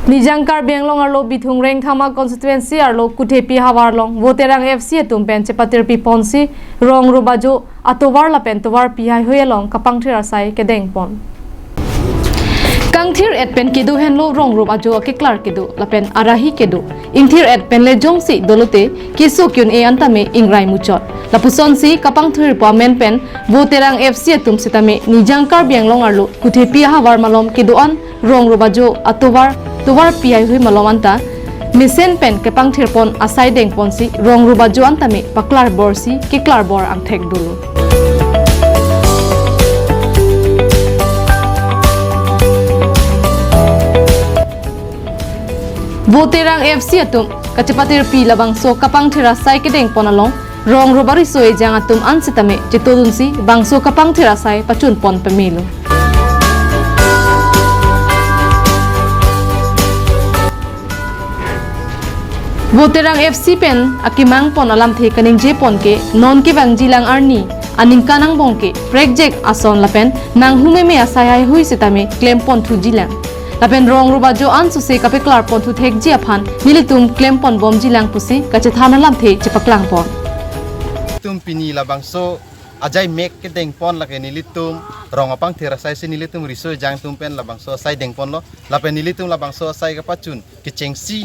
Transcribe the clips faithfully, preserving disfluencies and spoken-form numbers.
Nijang Karbi Anglong arlo Bithung Rengthama constituency arlo Kuthepi havar along Voterang F C atum pen chepatirpi ponsi rong rup ajo atovar lapen tovar pihai hui along kapangthir asai kedeng pon. Kangthir et pen kedo henlo rong rup ajo akeklar kedo lapen arahi kedo. Ingthir et pen le jongsi dolote keso kyun e an tame ingrai muchot. Lapusonsi kapangthir pu amen pen Voterang F C atum setame Nijang Karbi Anglong arlo Kuthepi havar malom kedo-an rong rup ajo atovar tovar pihai hui malom anta mesen pen kepangthir pon asai deng ponsi rong rup ajo an tame paklar borsi keklar bor angthek dolo. Voterang F C atum kachepatirpi labangso kapangthir asai kedeng pon along rong rup ariso ejang atum an setame chetodunsi bangso kapangthir asai pachun pon pemelo. Voterang F C pen akemang pon alamthe kaningje pon ke non kevangjilang arni aningkan angbong ke prekjek ason lapen manghu meme asai hai hui setame klem pon thujilang. Lapen rong rup ajo an suse kapeklar pon thu thekji aphan nelitum klem pon bomjilang pusi kachethan alamthe chepaklang pon. Tum pini labangso ajai mek kedeng pon lake nelitum rong apangthir asai si nelitum riso ejang atum pen labangso asai deng ponlo. Lapen nelitum labangso asai kapachun kechengsi,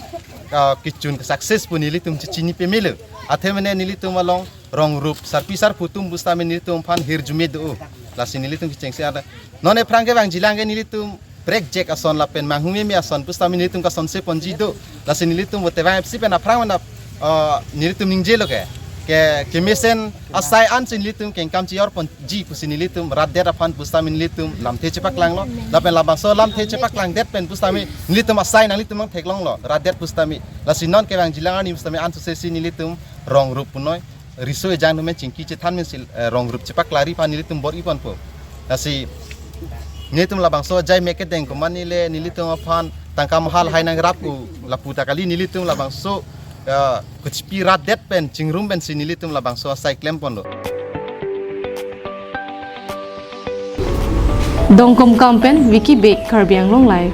ah, kechun ke success pu nelitum chechini pemelo. Athe mene nelitum along rong rup sarpi sarpo atum pusitame nelitum aphan hirjume do. Lasi nelitum kechengsi ada. Non ephrang kevangjilang ke nelitum prekjek ason lapen manghu meme ason pusitame nelitum kasonse ponji do. Lasi nelitum Voterang F C pen aphrang mana, ah, nelitum ningjelo ke, ke kemesen asai ansi nelitum kengkam chi-or ponji pusi nelitum rat det aphan pusitame nelitum lamthe chepaklanglo. Lapen labangso lamthe chepaklangdet pen pusitame nelitum asai nanglitum nangtheklonglo rat det pusitame. Lasi non kevangjilang arni pusitame ansose si nelitum rong rup punoi riso ejang atum pen chingki chethan mensi, eh, rong rup chepaklari aphan nelitum bor-i ponpo. Lasi nelitum labangso ajai mek kedeng komane le nelitum aphan tangka mahal hai nangrap u lapu ta kali, nelitum labangso, eh, kuchpi rat det pen chingrum pensi nelitum labangso asai klem ponlo. Dongkamukam pen Vicky Bey, Karbi Anglong Live.